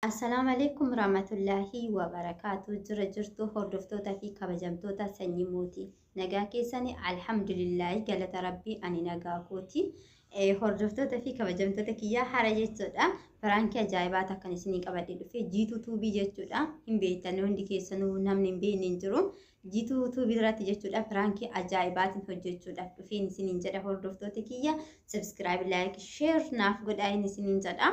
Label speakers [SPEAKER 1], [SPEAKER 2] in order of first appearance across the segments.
[SPEAKER 1] Assalaamu Aleeykum Rahmatullaahi Wabarakaatu. Jira jirtu hordoftoota fi kabajamtoota sanyii mootii, nagaa keessani? Alhamdulillaahi, galata rabbii, ani nagaa kooti. Hordoftoota fi kabajamtoota kiyyaa, hara jechuudha piraankii ajaa'ibaa takkan isinii qabadhe dhufe. Jiituu Tuubii jechuudha, hin beektan hundi keessanuu, namni hin beekne hin jiru. Jiituu Tuubii irratti jechuudha piraankii ajaa'ibaatiin hojjechuudhaaf dhufeen isiniin jedha. Hordoftoota kiyya, subscribe, like, share naaf godhaa isiniin jedha.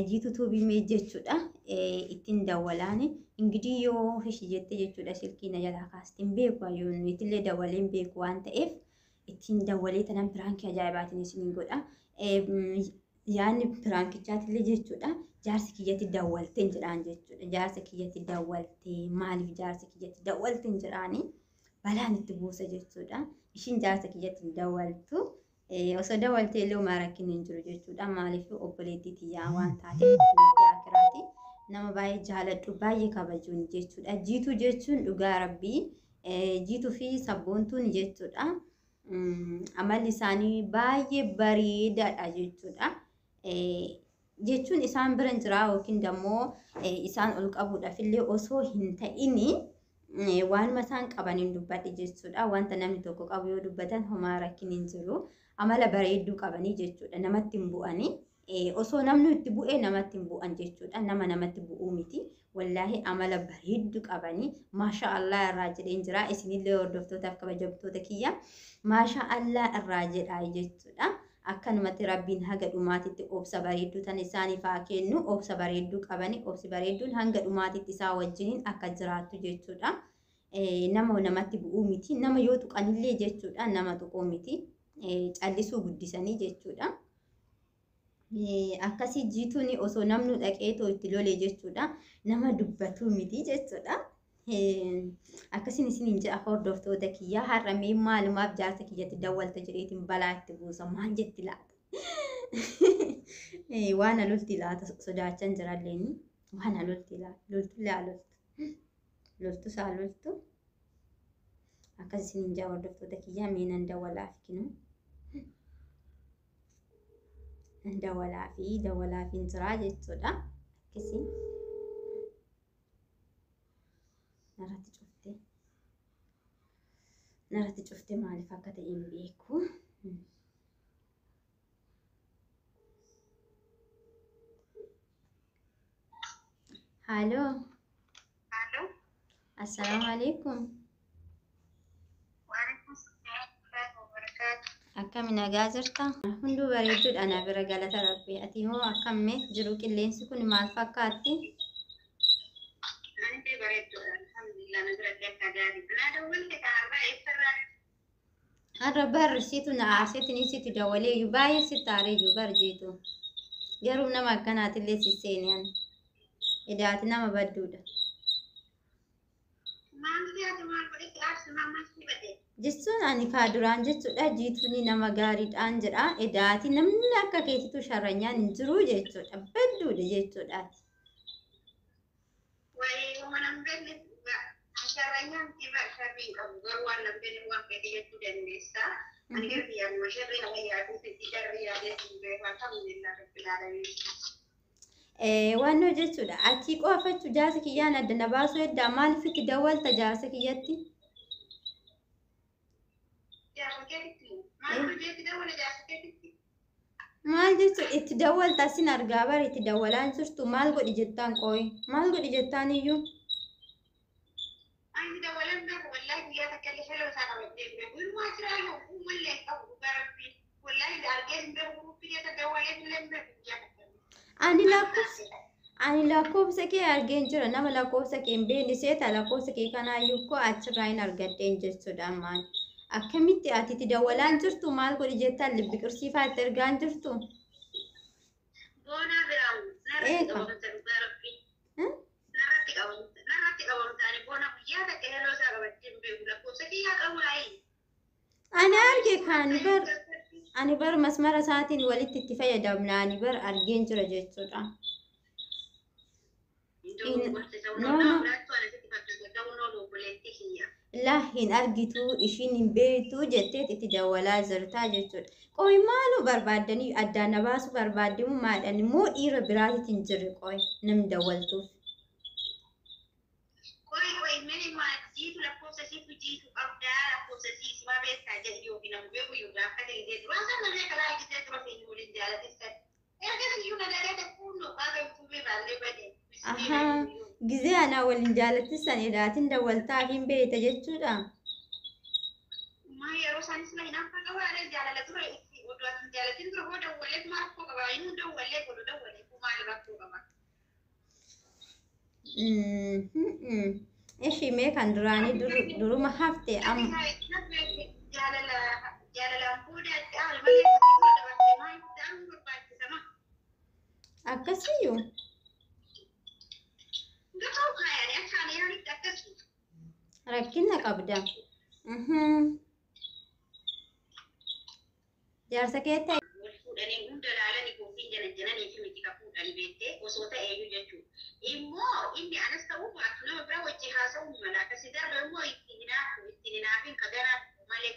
[SPEAKER 1] Jiituu Tuubii mee jechuudha ittiin dawwalaani. Ingidihi yoo hishi jette jechuudha silkii na jalaa kaasti, hin beeku, yoo itillee dawwalee hin beeku waan ta'eef ittiin dawwalee tanan piraankii ajaa'ibaatiin isiniin godha. Yaadni piraankichaatillee jechuudha jaarsi kiyyatti dawwalteen jedhaan jechuudha. Jaarsa kiyyatti dawwaltee, maaliif jaarsa kiyyatti dawwalteen jedhaani balaan itti buusa jechuudha. Ishiin jaarsa kiyyatti hin dawwaltu. Osoo dawwaltee illee homaa rakkinni hin jiru jechuudha. Maaliif, obboleettii tiyyaa waan taateef, obboleettii akiraati. Nama baay'ee jaaladhu, baay'ee kabajuun jechuudha. Jiituu jechuun dhugaa rabbii Jiituu fi Sabboontuun jechuudha. Amalli isaanii baay'ee bareedaadha jechuudha. Jechuun isaan bira jira yookiin immoo isaan ol qabuudhaaf illee osoo hin ta'ini, waanuma isaan qabaniin dubbadhe jechuudha. Wanta namni tokko qabu yoo dubbatan homaa rakkin hin jiru. Amala bareedduu qabanii jechuudha. Namatti hin bu'anii. Osoo namni itti bu'ee namatti hin bu'an jechuudha. Nama namatti bu'uu miti. Wallaahi amala bareedduu qabanii, maasha Allah irraa jedheen jira. Isinillee hordoftootaaf kabajamtoota kiyya, maasha Allah irraa jedhaa jechuudha. Akkanumatti rabbiin haga dhumaatitti obsa bareedduu tan isaaniif haa kennu. Obsa bareedduu qabani. Obsi bareedduun hanga dhumaatitti isaa wajjiniin akka jiraattu jechuudha. Nama namatti bu'uu miti. Nama yoo tuqanillee jechuudha nama tuquu miti. Callisuu guddisanii jechuudha. Akkasii Jiituun osoo namni dhaqeetoo itti lole jechuudha nama dubbatuu miti jechuudha. Akkasiin isiniin jedha hordoftoota kiyyaa. Har'a mee maalumaaf jaarsa kiyyatti dawwalta jedheetiin balaa itti buusa. Maal jetti laata? Waan alolti laata sodaachan jiralleeni. Waan alolti laata, loltullee haa loltu. Loltus haa loltu. Akkas isiniin jedha hordoftoota kiyyaa, mee nan dawwalaaf kinu. Dawalaa fi dawalaa fi jiraa jechuudha. Akkasii. Narratti cufte. Narratti cufte, maaliif akka ta'e hin beeku. Haaloo.
[SPEAKER 2] Haaloo.
[SPEAKER 1] Assalaamu alaikum.
[SPEAKER 2] Waalaikum salaam wabarakaatu.
[SPEAKER 1] Akkami, nagaa jirta? Hunduu bareedduudha na bira, galata rabbi. Ati hoo akkamme jiru? Qilleensi kun maal fakkaatti?
[SPEAKER 2] Ani bareedduudha. Alhamdulillah, na bira illee akka gaarii. Naa dawwalte kaarraa eessarraa?
[SPEAKER 1] Har'a bar situ na aarseetiin situ dawalee iyyuu baay'ee sitti aaree iyyuu bar Jiitu. Garuu nama akkanaatillee si seene ani. Edaati nama badduudha.
[SPEAKER 2] Maal siyaasa, maal godhetti aarsu, maal maal si bade?
[SPEAKER 1] Jechuun ani kaa duraan jechuudha Jiituun nama gaariidhaan jedha. Edaati namni akka keetitu sharranyaan hin jiru jechuudha. Badduudha jechuudhaati.
[SPEAKER 2] Wayii, uma nan beekne sharranyaan kiba sharrii hin qabu, garuu waan nan beekne waan fedhe jechuu dandeessa. Ani garuu yaaduma sharrii nama yaaduu fi sharrii yaadee hin beeku. Alhamdulillah rabbil alamin.
[SPEAKER 1] Waannoo jechuudha. Ati qo'afachuu jaarsa kiyyaan adda na baasuu heddaa, maaliif itti dawwalta jaarsa kiyyatti?
[SPEAKER 2] Jaarsa keetitti maal hojjetti dawwala jaarsa keetitti?
[SPEAKER 1] Maal jechuun itti dawwalta? Sin argaa bara itti dawwalaan jirtu. Maal godhi jettaan? Qooyi, maal godhi jettaan iyyuu?
[SPEAKER 2] Ani dawwalan beeku, wallaahi guyyaa takka illee heloo isaa qabadhee hin beeku. Ilmaa jiraa yoo uumallee hin qabu, dhugaa rabbii. Wallaahi argee hin beeku, guruppii keessa dawwalee illee hin beeku guyyaa takka illee.
[SPEAKER 1] Ani lakkoofsa kee argeen jira. Nama lakkoofsa kee hin beekne seeta? Lakkoofsa kee kanaayyuu koo achirraa hin argadheen jechuudha ammaan. Akkamitti ati itti dawwalaan jirtu? Maal godhi jettaan? Libbi qirsiifaa itti ergaan jirtu?
[SPEAKER 2] Boonaa biraamu narratti
[SPEAKER 1] Eeka.
[SPEAKER 2] qabamta, dhugaa rabbii. Narratti qabamta, narratti qabamta. Ani boona guyyaa takka heloo isaa qabadhee hin beeku, lakkoofsa kiyyaa qabu laayi.
[SPEAKER 1] Ani arge kan bar, ani bar masmara isaatiin walitti itti fayyadamna, ani bar argeen jira jechuudha. No, no. Laa hin argitu ishiin hin beektu jetteet itti dawwalaa jirtaa jechuudha. Qoy maaloo barbaaddanii addaan na baasuu barbaaddimu maadhaan immoo dhiira biraatitti hin jirre qoy namni dawwaltuuf.
[SPEAKER 2] Qoy qoy mini maal jiitu lakkoofsa siitu jiitu qabdaa lakkoofsa sii simaa beektaa jedhi yookiin nama beeku yoo gaafate gisee dura san namni kalaa gisee dura fi waliin jaalatissan. Erga iyyuu na dagate kunnoo baga yuutuubii baallee bade.
[SPEAKER 1] Ahaa gizee anaa waliin jaalattisan edaatiin dawwaltaa fi hin beekta jechuudha.
[SPEAKER 2] Maa yeroo isaanis na hinaaffaa qabaa jaalala dura itti oduu ati hin jaalatin dura hoo dawwalleef maal rakkoo qabaa inni dawwallee godhu dawwallee maal rakkoo qabaa.
[SPEAKER 1] Ishii mee kan duraanii duruma hafte amma.
[SPEAKER 2] Jaalala jaalalaan booda caala malee akkasii dura dabarsee maal ta'an barbaachisama.
[SPEAKER 1] Akkasiyyuu
[SPEAKER 2] Gatoo kaayanii akkaan yaanitti akkasii.
[SPEAKER 1] Rakkina qabda. Jaarsa keetta
[SPEAKER 2] Wal fuudhanii hunda laalanii koofiin jalan jalanii fi miti ka fuudhanii beektee osoo ta'eeyyuu jechuudha. Immoo inni anas ta'uu baatu nama biraa wajji haasa'uu mala akkasii darbe immoo ittiin hinaafu ittiin hinaafin ka garaa malee.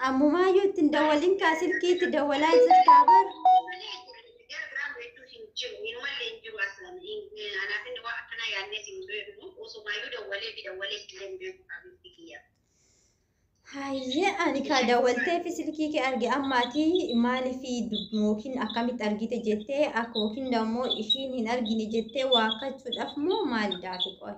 [SPEAKER 1] Ammumaayyuu ittiin dawwalin kaa silkiitti dawwalaa jirtaa bar.
[SPEAKER 2] Malee gara biraan hedduu hin jiru inumallee hin jiru aslan anaaf inni waan akkanaa yaadnees hin beeknu osumaayyuu dawwalee fi dawwalee illee hin beeku qabeetti kiyya.
[SPEAKER 1] Hayyee ani kaa dawwaltee fi silkii kee arge ammaatii maaliif yookiin akkamitti argite jettee akka yookiin dammoo ishiin hin argine jettee waakkachuudhaaf moo maalidhaaf qoy?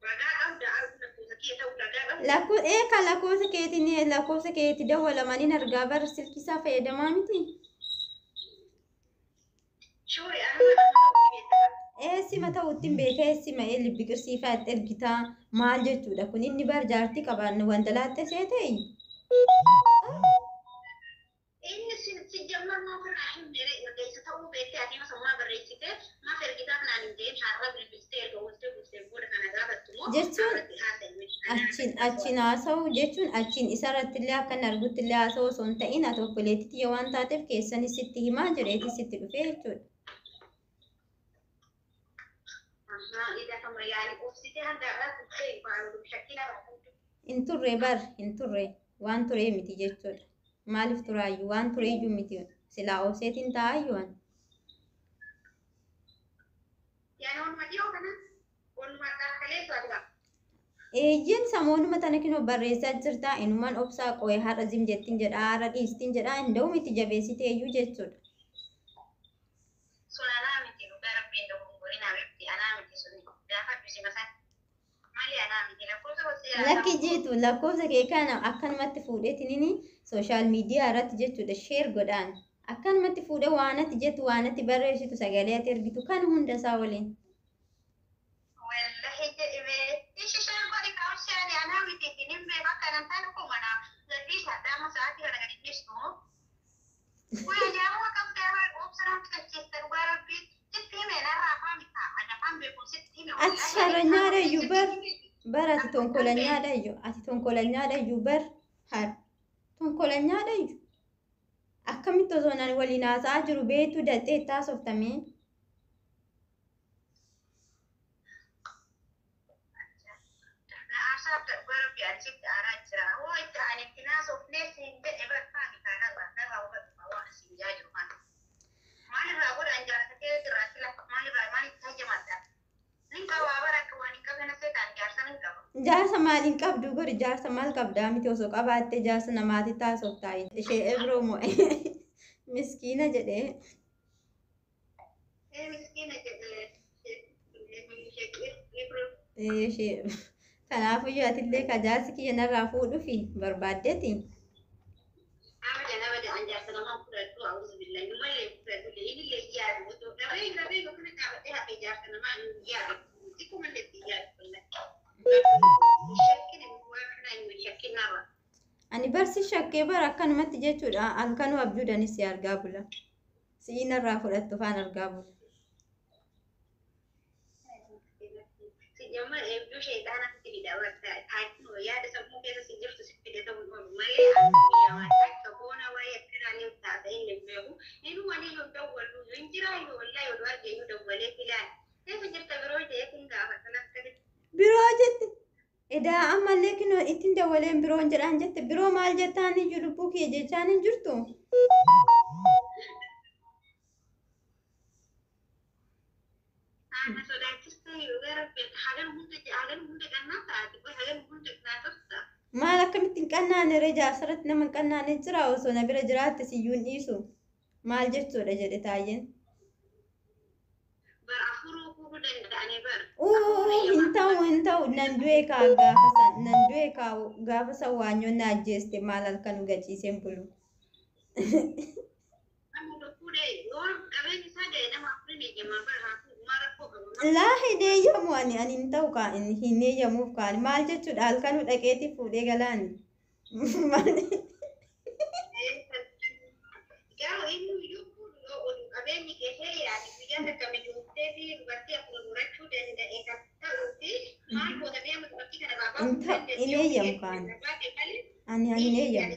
[SPEAKER 2] Ragaa qabda arguu lakkoofsa kee ta'uu ragaa qabda.
[SPEAKER 1] Lakkoo eeka lakkoofsa keetiin lakkoofsa keetti dawwalamaniin argaa bar silkii isaa fayyadamaa miti.
[SPEAKER 2] Shuuri anuma amma ta'uu beektaa.
[SPEAKER 1] Eessima ta'utti hin beeka eessima ee libbi qirsiifaa itti ergitaa maal jechuudha kun inni bar jaartii qabaan wanta laatte see ta'e.
[SPEAKER 2] Inni si jammar maa ofirraa hin mere ergeessa ta'uu beektee ati masa maa barreessite maaf ergitaa kanaan hin ta'in har'a bilbiltee erga ooltee bultee booda kana gaafattu moo
[SPEAKER 1] Jechuun
[SPEAKER 2] har'atti haasa'e.
[SPEAKER 1] Achiin achiin haasa'u jechuun achiin isarratti illee akka inni argutti illee haasa'u osoo hin ta'in ati obboleettii yoo waan taateef keessanis sitti himaa jireetis sitti dhufee jechuudha.
[SPEAKER 2] Ida kama yaani obsitee hanga har'aa turtee hin shakkina qabdu.
[SPEAKER 1] Hin turre bar hin turre waan turee miti jechuudha. Maaliif turaayyuu waan tureeyyuu miti silaa obseetiin taa'aayyuu waan.
[SPEAKER 2] Yaani waanuma dhiyoo kana waanuma dhaakkalee to'atu.
[SPEAKER 1] Eeyyeen samoonuma tana kinoo barreessaa jirtaa inumaan obsaa qo'ee har'a zim jettiin jedha har'a dhiistiin jedha hin da'u miti jabeessiteeyyuu jechuudha.
[SPEAKER 2] Sun anaa miti dhugaa rabbiin dogongorin abibti anaa miti sun gaafadhu si masan malee anaa miti lakkoofsa gosa
[SPEAKER 1] Lakki jiitu lakkoofsa kee kana akkanumatti fuudheetinini sooshaal miidiyaa irratti jechuudha sheer godhaan akkanumatti fuudhee waan ati jettu waan ati barreessitu sagalee ati ergitu kan hunda isaa waliin.
[SPEAKER 2] Wallahi jedhime ishi sheen godhi kaawushaani anaa miti hin beeku akka nan taane koo mana gadhiisa addaama sa'aatii kana gadi dhiistu. Wayya jaamuma qabdaa obsa namatti qacheessa dhugaa rabbii sitti hime narraa afaan bitaa ani afaan beeku sitti hime.
[SPEAKER 1] Ati sharanyaadha iyyuu bar bar ati tonkolanyaadha iyyuu ati tonkolanyaadha iyyuu bar har tonkolanyaadha iyyuu akkamitti osoo naan waliin haasa'aa jiru beektuu daxxee itti haasoftamee.
[SPEAKER 2] Aarsaa dhugaa rabbii ani sitti aaraa jira. Hoo itti ani itti naasofnees hin jedhe bar afaan bitaa narraa narraa hubatu waan isin jaa jiru kana. Maalirraa godhan jaarsa kee irraa sila maalirraa maalitti hayyamadha? Nin qabaa bara akka waan hin qabne na seetaan jaarsa nin qaba.
[SPEAKER 1] Jaarsa maaliin qabdu godhi jaarsa maal qabdaa miti osoo qabaattee jaarsa namaatti taasoftaa ishee ebroo moo miskiina jedhee.
[SPEAKER 2] Ee miskiina jedhe
[SPEAKER 1] Ishee kanaafuyyuu atillee ka jaarsi kiyya narraa fuudhufi barbaaddeeti.
[SPEAKER 2] Abadan abadan an jaarsa namaa fudhadhu a'uuzu billahi numallee fudhadhu ilillee yaadu otoo dhabee dhabee yookaan dhaabadhee hafee jaarsa namaa hin yaadu xiqqoomallee itti yaadu wallahi. Shakkin waan kana hin shakkin narra.
[SPEAKER 1] Ani barsi shakkee bara akkanumatti jechuudha halkanuu abjuudhanis si argaa bula. Si'ii narraa fudhattu faan argaa bula.
[SPEAKER 2] Sijamma eebjuu sheexaana sitti fida bakka taakkii yaada sammuu keessa si jirtu si fide ta'uu oolu malee waan akka boona waa'ee akkanaa ni taasisa hin beeku. Inni waliin yoo dawwalu hin jiraa yoo wallaa yoo arge yoo dawwalee filaan. Eessa jirta biroo jedhee kun gaafatan akkasitti.
[SPEAKER 1] Biroo jette. Edaa ammallee kinoo ittiin dawwaleen biroon jedhaan jette. Biroo maal jettaan iyyuu lubbuu kiyya jechaan hin jirtu.
[SPEAKER 2] Ana sodaachistee yoo gara hagan hunda qannaa taate hagan hunda naatofta.
[SPEAKER 1] Maal akkamitti hin qannaane ree jaarsarratti nama hin qannaane jira osoo na bira jiraatte siyyuu hin dhiisu. Maal jechuudha jedhe taayyeen.
[SPEAKER 2] Bar afuruu kuufuu danda'anii bar.
[SPEAKER 1] Uu hin ta'u hin ta'u nan du'e kaa gaafa san nan du'e kaa gaafa san waanyoon na ajjeeste maal halkan gaciiseen bulu.
[SPEAKER 2] Amma fuudhee yoo qabeenyi isaa ga'e nama afuriin eeyyamaa bar haa fuudhu maa rakkoo qabu.
[SPEAKER 1] Laa hin eeyyamu ani hin ta'u kaa hin eeyyamuuf kaan maal jechuudha halkanuu dhaqeetii fuudhee galaani.
[SPEAKER 2] Garuu inni iyyuu fuudhu yoo oduu qabeenyi gahee yaade guyyaa takka mijoomtee fi dubartii afur murachuu danda'e kan ta'uu fi maal goota mee amma dubartii kana baabaa
[SPEAKER 1] Hin ta'u hin eeyyamu kaan ani hin eeyyamu.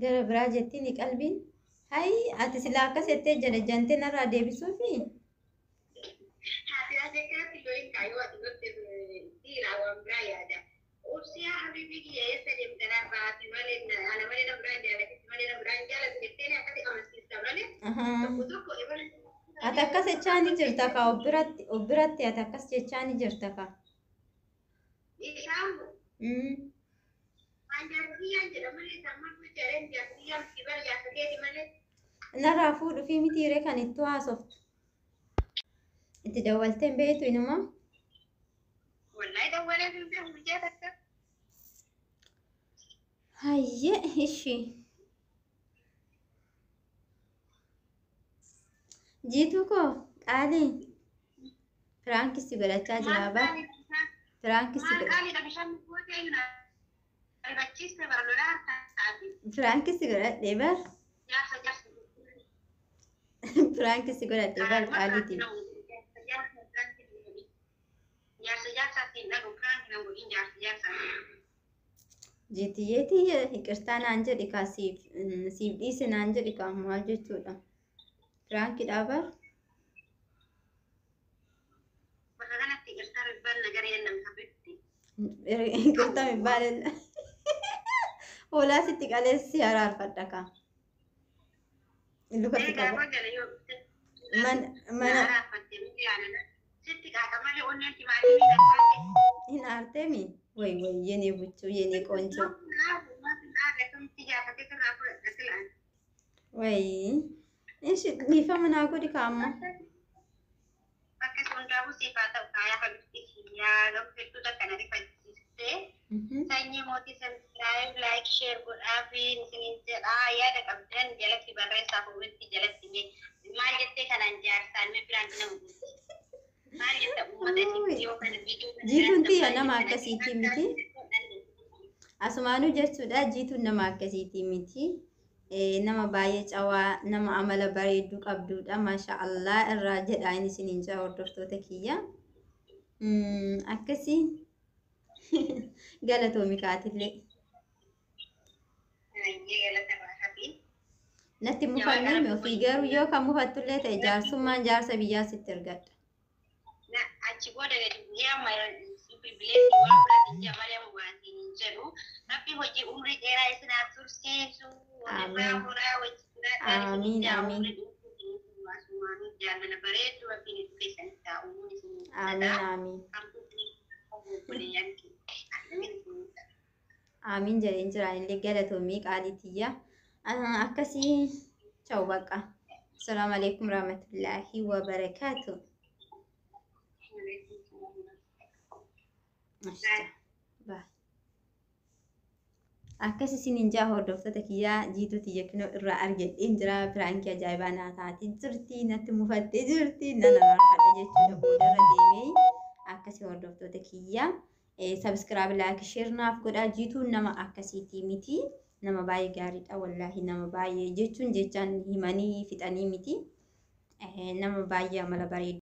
[SPEAKER 1] Gara biraa jettiin qalbiin hayi ati silaa akkas jettee jala jantee narraa deebisuufi. Ati akkas jechaa ni jirta kaa of biratti of biratti ati akkas jechaa ni jirta kaa. Narraa fuudhufii mitiiree kan itti haasoftu. Itti dawwaltee hin beektu inuma.
[SPEAKER 2] Wallahi dawwalee hin beeku guyyaa takka.
[SPEAKER 1] Hayyee ishii. Jiituu koo qaalii piraankii si godhachaa jira bar piraankii si godha piraankii si godhadhee bar piraankii si godhadhee bar qaaliitii. Jiitiyyeetii hiqirtaa naan jedhi kaa siif siif dhiise naan jedhi kaa maal jechuudha. Piraankiidhaa bar. Hiqirtaa mibbaaleen hoolaa sitti qaleessi araarfadha kaa. Luka si qaba. Mana hin aarteemi? Way way የኔ ቡቹ የኔ ቆንጆ ወይ እሺ dhiifama naa godhi kaamma.
[SPEAKER 2] Sanyii mootii subscribe like share godhaa fi isiniin jedhaa yaada qabdan jalatti barreessaa fuulatti jalatti mee maal jettee kanaan jaarsaan mee biraan nama guutu. Maal jetta uummata isinitti yoo kana viidiyoo kana
[SPEAKER 1] Jiituun tiyya nama akkasiitii miti. Asumaanuu jechuudha jiituun nama akkasiitii miti. Nama baay'ee cawaa nama amala bareedduu qabdudha. Maasha Allah irraa jedha inni isiniin jaa hordoftoota kiyya. Akkasii galatoomi kaatillee. Natti mufannee ofii garuu yoo kan mufattullee ta'e jaarsummaan jaarsa biyyaa sitti ergadha.
[SPEAKER 2] Achi booda gadi bu'ee amma bilbileetti waan biraatti ija malee waan hin jedhu. Rabbi hojii umrii dheeraa isin haa tursiisu. Walirraa horaa wajjin
[SPEAKER 1] Amiin amiin.
[SPEAKER 2] Jaalala bareedu rabbiin itti keessanitti haa uumuun isin
[SPEAKER 1] Amiin amiin. Amiin jedheen jiraan illee galatoomii qaalii tiyya. Akkasii cha'u baqa. Asalaamu alaikum warahmatullaahi wabarakaatu. Akkas isiniin jaa hordoftoota kiyyaa jiituu tiyya kinoo irraa argadheen jira. Piraankii ajaa'ibaa naa taatee jirti. Natti mufattee jirti. Nan araarfadha jechuudha boodarra deemee. Akkasii hordoftoota kiyyaa. Subscribe like share naaf godhaa. Jiituun nama akkasiitii miti. Nama baay'ee gaariidha wallaahi nama baay'ee jechuun jechaan himanii fixanii miti. Nama baay'ee amala bareedu.